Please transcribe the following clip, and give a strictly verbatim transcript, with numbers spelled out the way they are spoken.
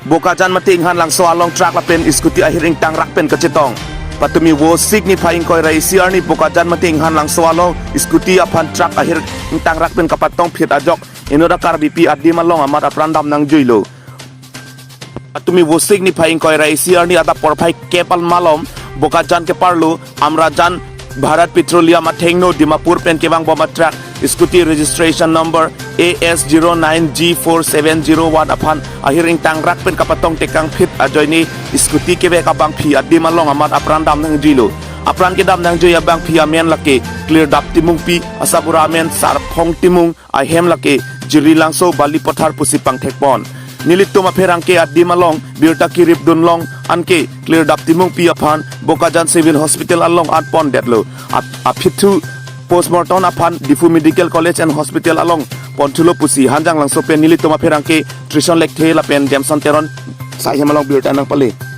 Bokajan mate Inghan Langso along truck lapen scooty ahir ingtangrak pen kachetong. Patumi Vosik niphai ingkoi ra isi arni Bokajan mate Inghan Langso along scooty aphan truck ahir ingtangrak pen kapatongphit ajok inut a-Karbipi adim along amat apran dam nangjuilo. Patumi Vosik niphai ingkoi ra isi arni adap porphai kep an malom Bokajan keparlo Amrajan Bharat Petroleum athengno Dimapur pen kevangbom a-truck scooty registration number A S zero nine G four seven zero one aphan ahir ingtangrak pen kapatong tekangphit ajoine scooty kevek abangphi adim along amat apran dam nangjuilo. Apran kedam nangjui abangphi amen lake Klirdap Timungpi, asabura amen Sarphong Timung, ahem lake Jiri Langso, Balipathar pusi pangthekpon. Nelitum apherangke adim along birta kirip dunlong anke Klirdap Timungpi aphan Bokajan Civil Hospital along an pondetlo. Ap-, aphi thu postmortem aphan Diphu Medical College and Hospital along ponthulo pusi Hanjang Langso pen nelitum apherangke Trison Lekthe lapen Jameson Teron saihem along birta nangpale.